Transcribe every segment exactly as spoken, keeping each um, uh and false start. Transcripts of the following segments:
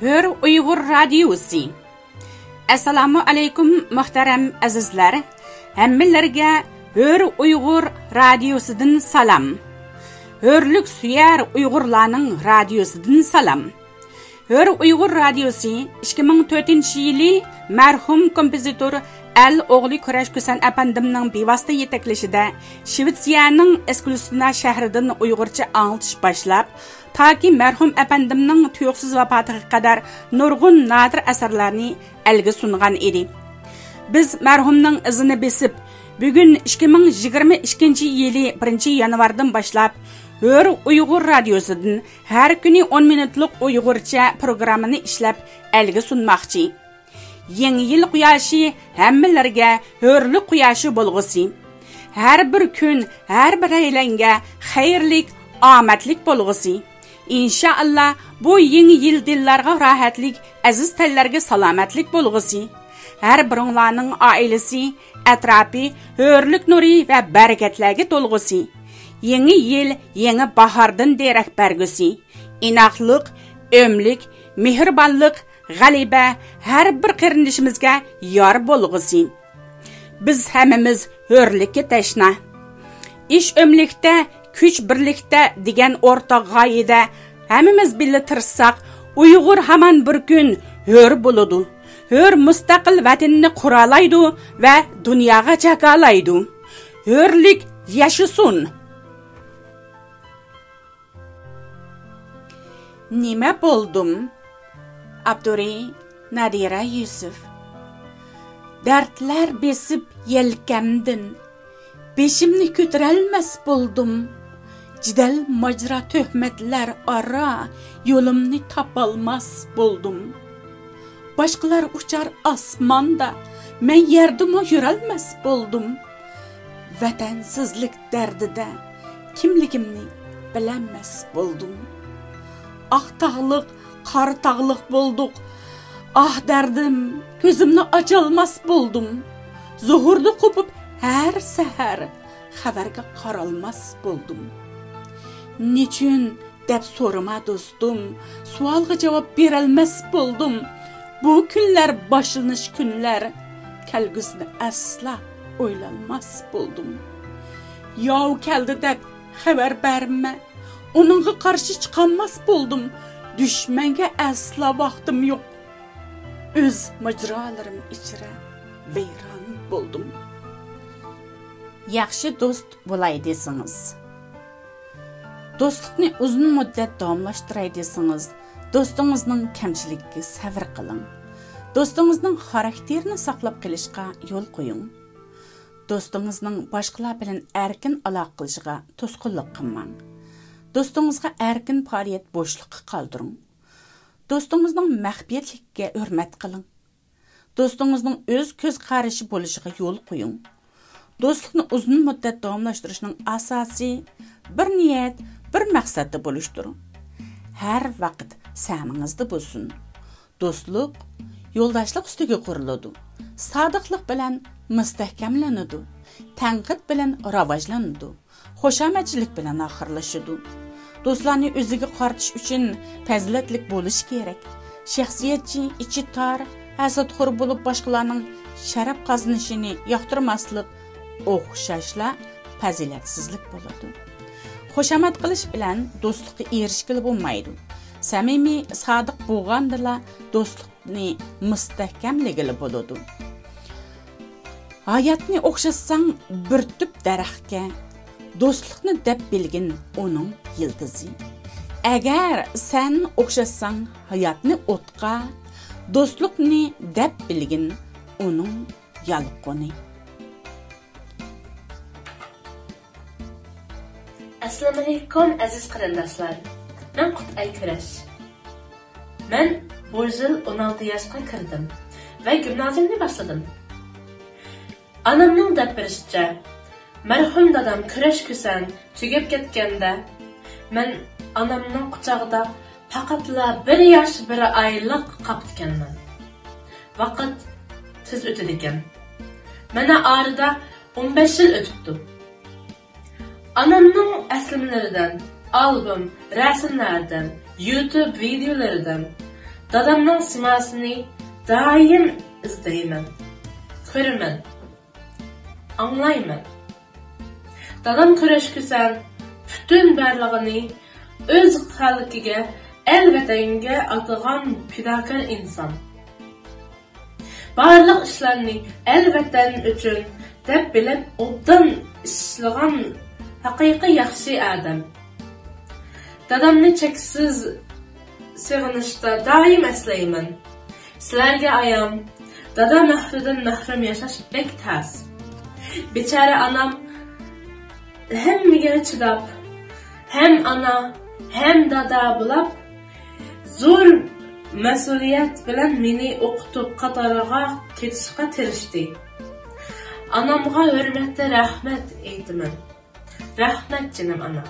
ھۆر ئۇيغۇر رادىيوسى. ئەسسالامۇ ئەلەيكۇم، مۇھتەرەم ئەزىزلەر. ھەممىلەرگە ھۆر ئۇيغۇر رادىيوسىدىن سالام. ھۆرلۈك سۆيەر ئۇيغۇرلارنىڭ رادىيوسىدىن سالام. ھۆر ئۇيغۇر رادىيوسى ئىككى مىڭ تۆتىنچى يىلى مەرھۇم كومپوزىتور ئەل ئوغلى كۈرەش كۈسەن ئەپەندىمنىڭ بىۋاسىتە يېتەكلىشىدە شىۋېتسىيەنىڭ ئېسكۇلسىنا شەھىرىدىن ئۇيغۇرچە ئاڭلىتىش باشلاپ، تاكى مەرھۇم ئەپەندىمنىڭ تۇيۇقسىز ۋاپاتىغا قەدەر نۇرغۇن نادىر ئەسەرلەرنى ئەلگە سۇنغان ئىدى. بىز مەرھۇمنىڭ ئىزىنى بېسىپ، بۈگۈن ئىككى مىڭ يىگىرمە ئىككىنچى يىلى بىرىنچى يانۋاردىن باشلاپ، ھۆر ئۇيغۇر رادىيوسىدىن ھەر كۈنى ئون مىنۇتلۇق ئۇيغۇرچە پروگراممىنى ئىشلەپ ئەلگە سۇنماقچى. يېڭى يىل قۇياشى ھەممىلەرگە ھۆرلۈك قۇياشى بولغۇسى. ھەر بىر كۈن ھەر بىرەيلەنگە خەيرلىك، ئامەتلىك بولغۇسى. ئىنشائاللا، بۇ يېڭى يىل دىللارغا راھەتلىك، ئەزىز تەنلەرگە سالامەتلىك بولغۇسى. ھەر بىرىڭلارنىڭ ئائىلىسى، ئەتراپى ھۆرلۈك نۇرى ۋە بەرىكەتلەرگە تولغۇسى. يېڭى يىل يېڭى باھاردىن دېرەك بەرگۈسى. ئىناقلىق، ئۆملۈك، مېھرىبانلىق، غەلىبە ھەر بىر قېرىندىشىمىزگە يار بولغۇسى. بىز ھەممىمىز ھۆرلۈككە تەشنا. ئىش ئۆملۈكتە، كۈچ بىرلىكتە دېگەن ئورتاق غايىدە ھەممىمىز بىللە تىرىشساق، ئۇيغۇر ھامان بىر كۈن ھۆر بولىدۇ. ھۆر مۇستەقىل ۋەتىنىنى قۇرالايدۇ ۋە دۇنياغا جاكارلايدۇ. ھۆرلۈك ياشىسۇن! نېمە بولدۇم؟ ئاپتورى: نادىرە يۈسۈپ. دەردلەر بېسىپ يەلكەمدىن، بېشىمنى كۆتۈرەلمەس بولدۇم. جېدەل، ماجىرا، تۆھمەتلەر ئارا يولۇمنى تاپالماس بولدۇم. باشقىلار ئۇچار ئاسماندا، مەن يەردىمۇ يۈرەلمەس بولدۇم. ۋەتەنسىزلىك دەردىدە كىملىكىمنى بىلەلمەس بولدۇم. ئاق تاغلىق، قارا تاغلىق بولدۇق. ئاھ دەردىم، كۆزۈمنى ئاچالماس بولدۇم. زوھۇردا قوپۇپ ھەر سەھەر، خەۋەرگە قارالماس بولدۇم. نېچۈن دەپ سورىما دوستۇم، سوئالغا جاۋاب بېرەلمەس بولدۇم. بۇ كۈنلەر باشلىنىش كۈنلەر، كەلگۈسىنى ئەسلا ئويلالماس بولدۇم. ياۋ كەلدى دەپ خەۋەر بەرمە، ئۇنىڭغا قارشى چىقالماس بولدۇم. دۈشمەنگە ئەسلا ۋاقتىم يوق. ئۆز ماجىرالىرىم ئىچرە ۋەيران بولدۇم. ياخشى دوست بولاي دېسىڭىز، دوستلۇقنى ئۇزۇن مۇددەت داۋاملاشتۇراي دېسىڭىز، دوستىڭىزنىڭ كەمچىلىكىگە سەۋر قىلىڭ. دوستىڭىزنىڭ خاراكتېرىنى ساقلاپ قېلىشقا يول قويۇڭ. دوستىڭىزنىڭ باشقىلار بىلەن ئەركىن ئالاقە قىلىشىغا توسقۇنلۇق قىلماڭ. دوستىڭىزغا ئەركىن پائالىيەت بوشلۇقى قالدۇرۇڭ. دوستىڭىزنىڭ مەخپىيەتلىكىگە ھۆرمەت قىلىڭ. دوستىڭىزنىڭ ئۆز كۆز قارىشى بولۇشىغا يول قويۇڭ. دوستلۇقنى ئۇزۇن مۇددەت داۋاملاشتۇرۇشنىڭ ئاساسى بىر نىيەت، بىر مەقسەتتە بولۇشتۇر. ھەر ۋاقىت سەمىڭىزدە بولسۇن. دوستلۇق يولداشلىق ئۈستىگە قۇرۇلىدۇ. سادىقلىق بىلەن مۇستەھكەملىنىدۇ. تەنقىد بىلەن راۋاجلىنىدۇ. خۇشامەتچىلىك بىلەن ئاخىرلىشىدۇ. دوستلارنى ئۆزىگە قارىتىش ئۈچۈن پەزىلەتلىك بولۇش كېرەك. شەخسىيەتچى، ئىچى تار، ھەسەتخور بولۇپ باشقىلارنىڭ شەرەپ قازىنىشىنى ياقتۇرماسلىق ئوخشاشلا پەزىلەتسىزلىك بولىدۇ. خۇشامەت قىلىش بىلەن دوستلۇققا ئېرىشكىلى بولمايدۇ. سەمىمىي، سادىق بولغاندىلا دوستلۇق نى مۇستەھكەملىگىلى بولىدۇ. ھاياتنى ئوخشاتساڭ بىر تۈپ دەرەخكە، دوستلۇقنى دەپ بىلگىن ئۇنىڭ يىلتىزى. ئەگەر سەن ئوخشاتساڭ ھاياتنى ئوتقا، دوستلۇقنى دەپ بىلگىن ئۇنىڭ يالقۇنى. ئەسسالامۇئەلەيكۇم، ئەزىز قېرىنداشلار. مەن قۇتئاي كۈرەش. مەن بۇ يىل ئون ئالتە ياشقا كىردىم ۋە گىمنازىيەمنى باشلىدىم. ئانامنىڭ دەپ بېرىشىچە، مەرھۇم دادام كۈرەش كۈسەن تۈگەپ كەتكەندە، مەن ئانامنىڭ قۇچاقىدا پەقەتلا بىر ياش، بىر ئايلىق قاپتىكەنمەن. ۋاقىت تېز ئۆتىدىكەن. مانا ئارىدا ئون بەش يىل ئۆتۈپتۇ. ئانامنىڭ ئەسلىمىلىرىدىن، ئالبوم، رەسىملەردىن، يۇتۇب ۋىدىيولىرىدىن، دادامنىڭ سىماسىنى دائىم ئىزدەيمەن، كۆرىمەن، ئاڭلايمەن. دادام كۈرەش كۈسەن پۈتۈن بارلىقىنى ئۆز خەلقىگە، ئەل ۋەتەنگە ئاتىغان پىداكار ئىنسان. بارلىق ئىشلارنى ئەل ۋەتەن ئۈچۈن دەپ بىلىپ ئوبدان ئىشلىغان ھەقىقىي ياخشى ئادەم. دادامنى چەكسىز سېغىنىشتا دائىم ئەسلەيمەن. سىلەرگە ئايان، دادا مەھرىدىن مەھرۇم ياشاش بەك تەس. بىچارە ئانام ھەممىگە چىداپ، ھەم ئانا، ھەم دادا بولاپ، زور مەسئۇلىيەت بىلەن مېنى ئوقۇتۇپ، قاتارغا كېتىشقا تىرىشتى. ئانامغا ھۆرمەتتە رەھمەت ئېيتىمەن. رەھمەت، جېنىم ئانا.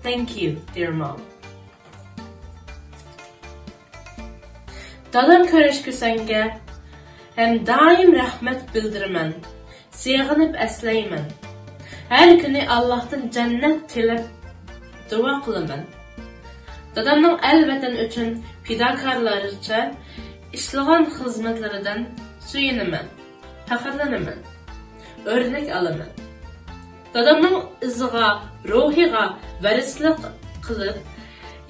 Thank you, dear mom. دادام كۈرەش كۈسەنگە ھەم دائىم رەھمەت بىلدۈرىمەن، سېغىنىپ ئەسلەيمەن. ھەر كۈنى ئاللاھتىن جەننەت تىلەپ دۇئا قىلىمەن. دادامنىڭ ئەل ۋەتەن ئۈچۈن پىداكارلارچە ئىشلىغان خىزمەتلىرىدىن سۆيۈنىمەن، پەخىرلىنىمەن، ئۆرنەك ئالىمەن. دادامنىڭ ئىزىغا، روھىغا ۋارىسلىق قىلىپ،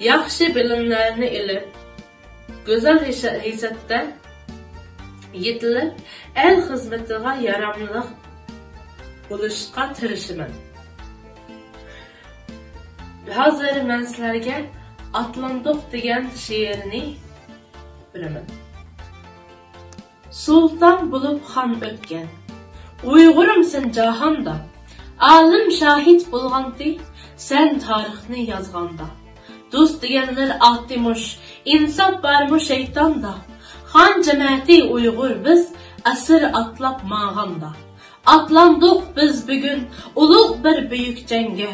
ياخشى بىلىملەرنى ئېلىپ، گۈزەل ھېش-، ھېسەتتە يېتىلىپ، ئەل خىزمىتىغا ياراملىق بولۇشقا تىرىشىمەن. ھازىر مەن سىلەرگە ئاتلاندۇق دېگەن شېئىرنى ئوقۇپ بېرىمەن. سۇلتان بولۇپ خان ئۆتكەن، ئۇيغۇرۇمسەن جاھاندا. ئالىم شاھىت بولغانتى، سەن تارىخنى يازغاندا. دوست دېگەنلەر ئاتتىمۇش، ئىنساپ بارمۇ شەيتاندا؟ خان جەمەتى ئۇيغۇر بىز، ئەسىر ئاتلاپ ماڭغاندا. ئاتلاندۇق بىز بۈگۈن ئۇلۇغ بىر بۈيۈك جەڭگە.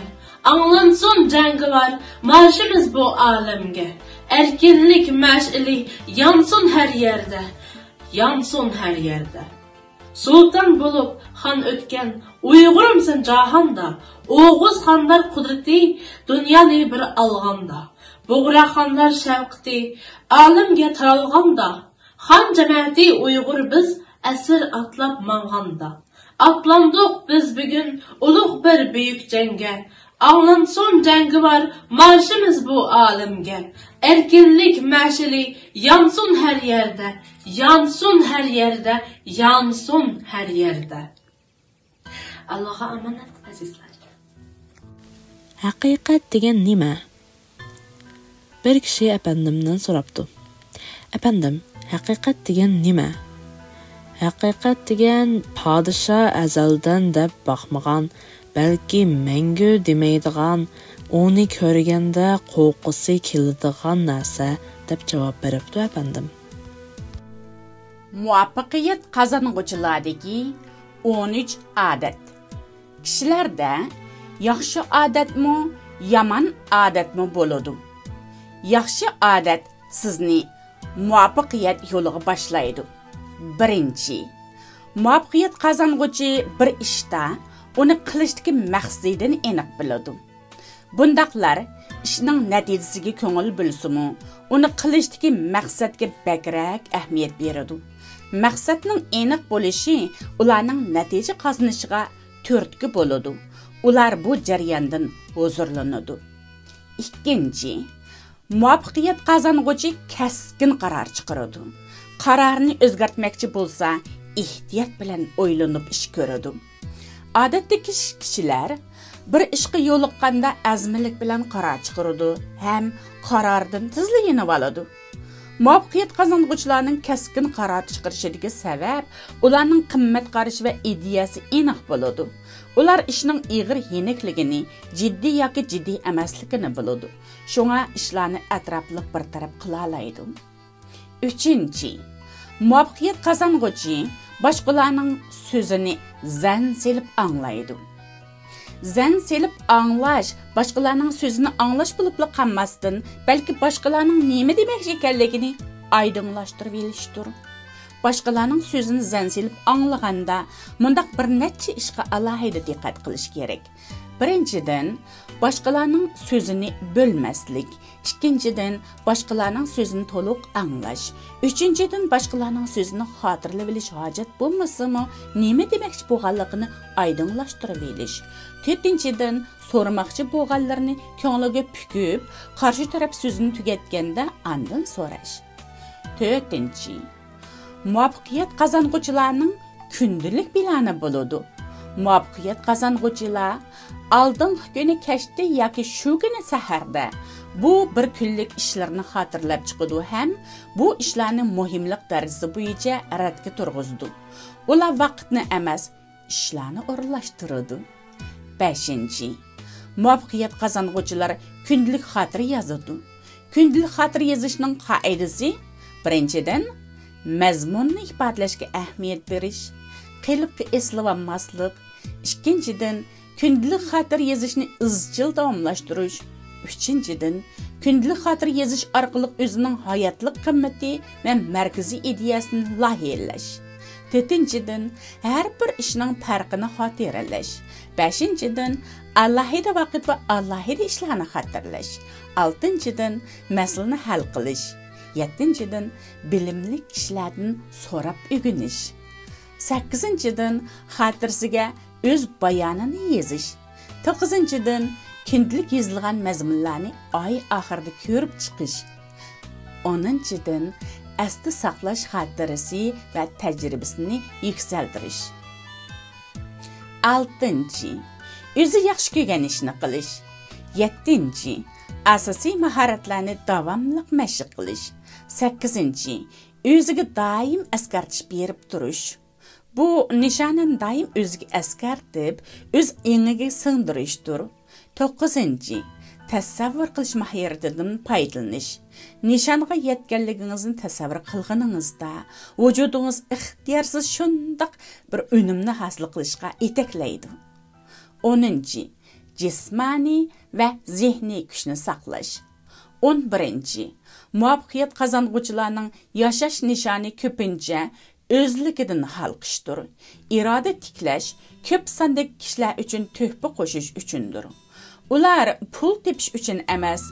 ئاڭلانسۇن جەڭگىۋار مارشىمىز بۇ ئالەمگە. ئەركىنلىك مەشئىلى يانسۇن ھەر يەردە، يانسۇن ھەر يەردە. سۇلتان بولۇپ خان ئۆتكەن، ئۇيغۇرۇمسەن جاھاندا. ئوغۇز خانلار قۇدرىتى دۇنيانى بىر ئالغاندا. بۇغرا خانلار شەۋقىتى ئالەمگە تارالغاندا. خان جەمەتى ئۇيغۇر بىز، ئەسىر ئاتلاپ ماڭغاندا. ئاتلاندۇق بىز بۈگۈن ئۇلۇغ بىر بۈيۈك جەڭگە. ئاڭلانسۇن جەڭگىۋار مارشىمىز بۇ ئالەمگە. ئەركىنلىك مەشئىلى يانسۇن ھەر يەردە، يانسۇن ھەر يەردە، يانسۇن ھەر يەردە. ئاللاغا ئامانەت، ئەزىزلەر. ھەقىقەت دېگەن نېمە؟ بىر كىشى ئەپەندىمدىن سوراپتۇ، ئەپەندىم، ھەقىقەت دېگەن نېمە؟ ھەقىقەت دېگەن پادىشاھ ئەزەلدىن دەپ باقمىغان، بەلكى مەڭگۈ دېمەيدىغان، ئۇنى كۆرگەندە قورققۇسى كېلىدىغان نەرسە، دەپ جاۋاب بېرىپتۇ ئەپەندىم. مۇۋەپپەقىيەت قازانغۇچىلاردىكى ئون ئۈچ ئادەت. كىشىلەردە ياخشى ئادەتمۇ، يامان ئادەتمۇ بولىدۇ. ياخشى ئادەت سىزنى مۇۋەپپەقىيەت يولىغا باشلايدۇ. بىرىنچى، مۇۋەپپەقىيەت قازانغۇچى بىر ئىشتا ئۇنى قىلىشتىكى مەقسىتىنى ئېنىق بىلىدۇ. بۇنداقلار ئىشنىڭ نەتىجىسىگە كۆڭۈل بۆلسىمۇ، ئۇنى قىلىشتىكى مەقسەتكە بەكرەك ئەھمىيەت بېرىدۇ. مەقسەتنىڭ ئېنىق بولۇشى ئۇلارنىڭ نەتىجە قازىنىشىغا تۈرتكە بولىدۇ. ئۇلار بۇ جەرياندىن ھۇزۇرلىنىدۇ. ئىككىنچى، مۇۋەپپەقىيەت قازانغۇچى كەسكىن قارار چىقىرىدۇ. قارارنى ئۆزگەرتمەكچى بولسا، ئېھتىيات بىلەن ئويلىنىپ ئىش كۆرىدۇ. ئادەتتىكى كىش-، كىشىلەر بىر ئىشقا يولۇققاندا ئەزمىلىك بىلەن قارار چىقىرىدۇ ھەم قاراردىن تېزلا يېنىۋالىدۇ. مۇۋەپپەقىيەت قازانغۇچىلارنىڭ كەسكىن قارار چىقىرىشىدىكى سەۋەب ئۇلارنىڭ قىممەت قارىشى ۋە ئىدىيەسى ئېنىق بولىدۇ. ئۇلار ئىشنىڭ ئېغىر يېنىكلىكىنى، جىددىي ياكى جىددىي ئەمەسلىكىنى بىلىدۇ. شۇڭا ئىشلارنى ئەتراپلىق بىر تەرەپ قىلالايدۇ. ئۈچىنچى، مۇۋەپپەقىيەت قازانغۇچى باشقىلارنىڭ سۆزىنى زەن سېلىپ ئاڭلايدۇ. زەن سېلىپ ئاڭلاش باشقىلارنىڭ سۆزىنى ئاڭلاش بولۇپلا قالماستىن، بەلكى باشقىلارنىڭ نېمە دېمەكچى ئىكەنلىكىنى ئايدىڭلاشتۇرۇۋېلىشتۇر. باشقىلارنىڭ سۆزىنى زەن سېلىپ ئاڭلىغاندا، مۇنداق بىر نەچچە ئىشقا ئالاھىدە دىققەت قىلىش كېرەك. بىرىنچىدىن، باشقىلارنىڭ سۆزىنى بۆلمەسلىك. ئىككىنچىدىن، باشقىلارنىڭ سۆزىنى تولۇق ئاڭلاش. ئۈچىنچىدىن، باشقىلارنىڭ سۆزىنى خاتىرىلىۋېلىش ھاجەت بولمىسىمۇ، نېمە دېمەكچى بولغانلىقىنى ئايدىڭلاشتۇرۇۋېلىش. تۆتىنچىدىن، سورىماقچى بولغانلىرىنى كۆڭلىگە پۈكۈپ، قارشى تەرەپ سۆزىنى تۈگەتكەندە ئاندىن سوراش. تۆتىنچى، مۇۋەپپەقىيەت قازانغۇچىلارنىڭ كۈندىلىك پىلانى بولىدۇ. مۇۋەپپەقىيەت قازانغۇچىلار ئالدىنقى كۈنى كەچتە ياكى شۇ كۈنى سەھەردە بۇ بىر كۈنلۈك ئىشلىرىنى خاتىرىلەپ چىقىدۇ ھەم بۇ ئىشلارنى مۇھىملىق دەرىجىسى بويىچە رەتكە تۇرغۇزىدۇ. ئۇلار ۋاقىتنى ئەمەس، ئىشلارنى ئورۇنلاشتۇرىدۇ. بەشىنچى، مۇۋەپپەقىيەت قازانغۇچىلار كۈندىلىك خاتىرە يازىدۇ. كۈندىلىك خاتىرە يېزىشنىڭ قائىدىسى، بىرىنچىدىن، مەزمۇننى ئىپادىلەشكە ئەھمىيەت بېرىش، قېلىپقا ئېسىلىۋالماسلىق. ئىككىنچىدىن، كۈندىلىك خاتىرە يېزىشنى ئىزچىل داۋاملاشتۇرۇش. ئۈچىنچىدىن، كۈندىلىك خاتىرە يېزىش ئارقىلىق ئۆزىنىڭ ھاياتلىق قىممىتى ۋە مەركىزىي ئىدىيەسىنى لايىھەلەش. تۆتىنچىدىن، ھەر بىر ئىشنىڭ پەرقىنى خاتىرىلەش. بەشىنچىدىن، ئالاھىدە ۋاقىت ۋە ئالاھىدە ئىشلارنى خاتىرىلەش. ئالتىنچىدىن، مەسىلىنى ھەل قىلىش. يەتتىنچىدىن، بىلىملىك كىشىلەردىن سوراپ ئۆگىنىش. سەككىزىنچىدىن، خاتىرىسىگە ئۆز بايانىنى يېزىش. توققۇزىنچىدىن، كۈندىلىك يېزىلغان مەزمۇنلارنى ئاي ئاخىرىدا كۆرۈپ چىقىش. ئونىنچىدىن، ئەستە ساقلاش خاتىرىسى ۋە تەجرىبىسىنى يۈكسەلدۈرۈش. ئالتىنچى، ئۆزى ياخشى كۆرگەن ئىشنى قىلىش. يەتتىنچى، ئاساسىي ماھارەتلەرنى داۋاملىق مەشىق قىلىش. سەككىزىنچى، ئۆزىگە دائىم ئەسكەرتىش بېرىپ تۇرۇش. بۇ نىشانىنى دائىم ئۆزىگە ئەسكەرتىپ، ئۆز ئېڭىگە سىڭدۈرۈشتۇر. توققۇزىنچى، تەسەۋۋۇر قىلىش ماھىرىتىدىن پايدىلىنىش. نىشانغا يەتكەنلىكىڭىزنى تەسەۋۋۇر قىلغىنىڭىزدا، ۋۇجۇدىڭىز ئىختىيارسىز شۇنداق بىر ئۈنۈمنى ھاسىل قىلىشقا يېتەكلەيدۇ. ئونىنچى، جىسمانىي ۋە زېھنىي كۈچنى ساقلاش. ئون بىرىنچى، مۇۋەپپەقىيەت قازانغۇچىلارنىڭ ياشاش نىشانى كۆپىنچە ئۆزلۈكىدىن ھالقىشتۇر. ئىرادە تىكلەش كۆپ ساندىكى كىشىلەر ئۈچۈن تۆھپە قوشۇش ئۈچۈندۇر. ئۇلار پۇل تېپىش ئۈچۈن ئەمەس،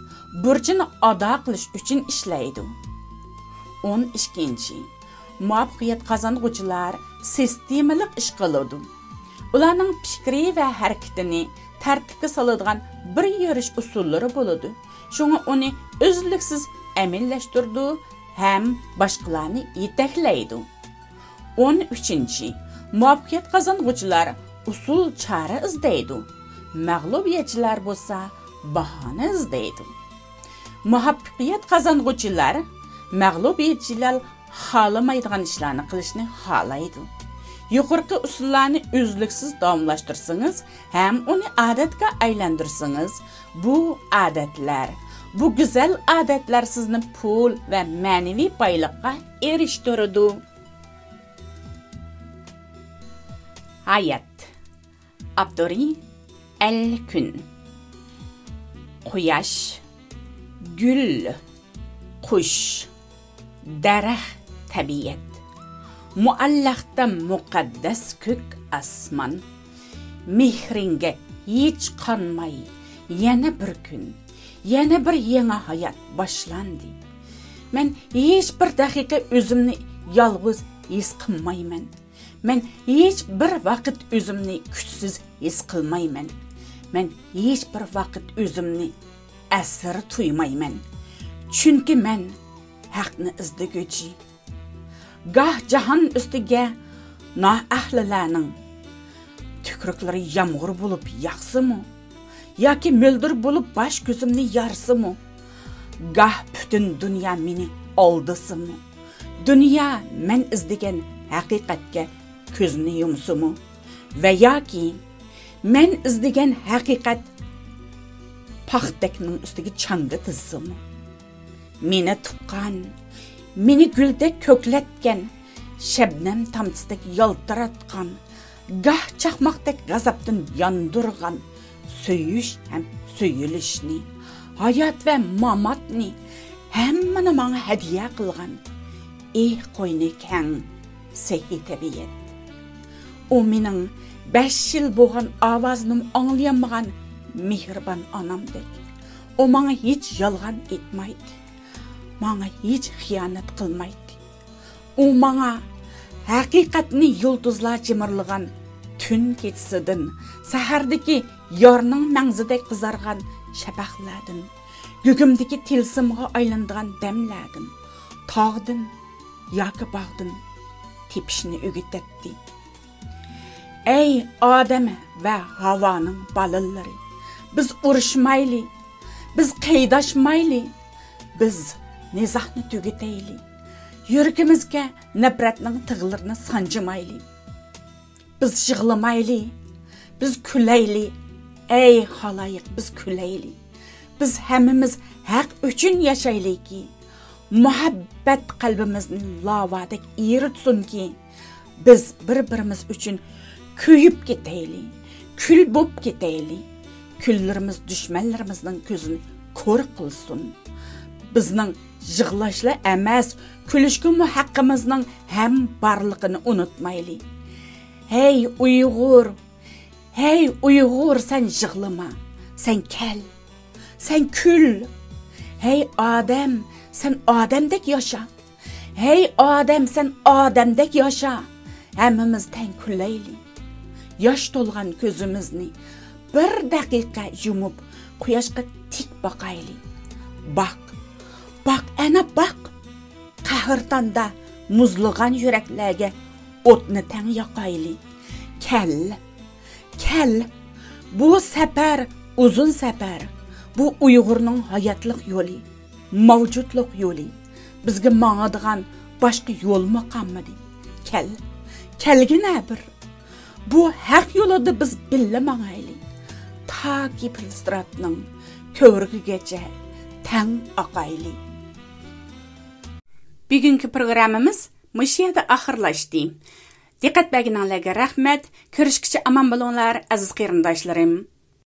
بۇرچىنى ئادا قىلىش ئۈچۈن ئىشلەيدۇ. ئون ئىككىنچى، مۇۋەپپەقىيەت قازانغۇچىلار سىستېمىلىق ئىش قىلىدۇ. ئۇلارنىڭ پىكرى ۋە ھەرىكىتىنى تەرتىپكە سالىدىغان بىر يۈرۈش ئۇسۇللىرى بولىدۇ. شۇڭا ئۇنى ئۈزلۈكسىز ئەمەلىيلەشتۈرىدۇ ھەم باشقىلارنى يېتەكلەيدۇ. ئون ئۈچىنچى، مۇۋەپپەقىيەت قازانغۇچىلار ئۇسۇل چارە ئىزدەيدۇ. مەغلۇبىيەتچىلەر بولسا باھانە ئىزدەيدۇ. مۇۋەپپەقىيەت قازانغۇچىلار مەغلۇبىيەتچىلەر خالىمايدىغان ئىشلارنى قىلىشنى خالايدۇ. يۇقىرىقى ئۇسۇللارنى ئۈزلۈكسىز داۋاملاشتۇرسىڭىز ھەم ئۇنى ئادەتكە ئايلاندۇرسىڭىز، بۇ ئادەتلەر، بۇ گۈزەل ئادەتلەر سىزنى پۇل ۋە مەنىۋى بايلىققا ئېرىشتۈرىدۇ. ھايات. ئاپتورى: ئەلكۈن. قۇياش، گۈل، قۇش، دەرەخ، تەبىئەت، مۇئەللەقتە مۇقەددەس كۆك ئاسمان. مېھرىڭگە ھېچ قانماي، يەنە بىر كۈن، يەنە بىر يېڭى ھايات باشلاندى. مەن ھېچ بىر دەقىقە ئۆزۈمنى يالغۇز ھېس قىلمايمەن. مەن ھېچ بىر ۋاقىت ئۆزۈمنى كۈچسىز ھېس قىلمايمەن. مەن ھېچ بىر ۋاقىت ئۆزۈمنى ئەسىر تۇيمايمەن. چۈنكى مەن ھەقنى ئىزدىگۈچى. گاھ جاھان ئۈستىگە نائەھلىلەرنىڭ تۈكرۈكلىرى يامغۇر بولۇپ ياغسىمۇ، ياكى مۆلدۈر بولۇپ باش كۆزۈمنى يارسىمۇ، گاھ پۈتۈن دۇنيا مېنى ئالدىسىمۇ، دۇنيا مەن ئىزدىگەن ھەقىقەتكە كۆزىنى يۇمسىمۇ، ۋە ياكى مەن ئىزدىگەن ھەقىقەت پاختەكنىڭ ئۈستىگە چاڭگا تىزسىمۇ، مېنى تۇغقان، مېنى گۈلدەك كۆكلەتكەن، شەبنەم تامچىسىدەك يالتىراتقان، گاھ چاقماقتەك غەزەپتىن ياندۇرغان سۆيۈش ھەم سۆيۈلۈشنى، ھايات ۋە ماماتنى، ھەممىنى ماڭا ھەدىيە قىلغان، ئېھ، قوينى كەڭ، سېھىي تەبىئەت. ئۇ مېنىڭ بەش يىل بولغان ئاۋازىنىمۇ ئاڭلىيالمىغان مېھرىبان ئانامدەك. ئۇ ماڭا ھېچ يالغان ئېيتمايتتى. ماڭا ھېچ خىيانەت قىلمايتتى. ئۇ ماڭا ھەقىقەتنى يۇلتۇزلار جىمىرلىغان تۈن كېچىسىدىن، سەھەردىكى يارنىڭ مەڭزىدەك قىزارغان شەپەقلەردىن، گۇگۇمدىكى تىلسىمغا ئايلانىدىغان دەملەردىن، تاغدىن ياكى باغدىن تېپىشنى ئۆگىتەتتى. ئەي ئادەم ۋە ھاۋانىڭ بالىلىرى، بىز ئۇرۇشمايلى، بىز قېيىداشمايلى، بىز نىزاھنى تۈگىتەيلى. يۈرىكىمىزگە نەپرەتنىڭ تىغلىرىنى سانجىمايلى. بىز يىغلىمايلى، بىز كۈلەيلى. ئەي خالايىق، بىز كۈلەيلى. بىز ھەممىمىز ھەق ئۈچۈن ياشايلىكى، مۇھەببەت قەلبىمىزنى لاۋادەك ئېرىتسۇنكى، بىز بىر-بىرىمىز ئۈچۈن كۆيۈپ كېتەيلى، كۈل بوپ كېتەيلى. كۈللىرىمىز دۈشمەنلىرىمىزنىڭ كۆزىنى كور قىلسۇن. بىزنىڭ يىغلاشلا ئەمەس، كۈلۈشكىمۇ ھەققىمىزنىڭ ھەم بارلىقىنى ئۇنتۇمايلى. ھەي ئۇيغۇر، ھەي ئۇيغۇر، سەن يىغلىما، سەن كەل، سەن كۈل. ھەي ئادەم، سەن ئادەمدەك ياشا. ھەي ئادەم، سەن ئادەمدەك ياشا. ھەممىمىز تەڭ كۈلەيلى. ياش تولغان كۆزىمىزنى بىر دەقىقە يۇمۇپ، قۇياشقا تىك باقايلى. باق، باق، ئەنە باق. قەھرىتاندا مۇزلىغان يۈرەكلەرگە ئوتنى تەڭ ياقايلى. كەل، كەل. بۇ سەپەر ئۇزۇن سەپەر. بۇ ئۇيغۇرنىڭ ھاياتلىق يولى، مەۋجۇتلۇق يولى. بىزگە ماڭىدىغان باشقا يولمۇ قالمىدى. كەل، كەلگىنە بىر. بۇ ھەق يولىدا بىز بىللە ماڭايلى. تاكى پىلىستراتنىڭ كۆۋرۈكىگىچە تەڭ ئاقايلى. بۈگۈنكى پروگراممىمىز مۇشۇ يەردە ئاخىرلاشتى. دىققەت بەرگىنىڭلارغا رەھمەت. كۆرۈشكىچە ئامان بولۇڭلار، ئەزىز قېرىنداشلىرىم.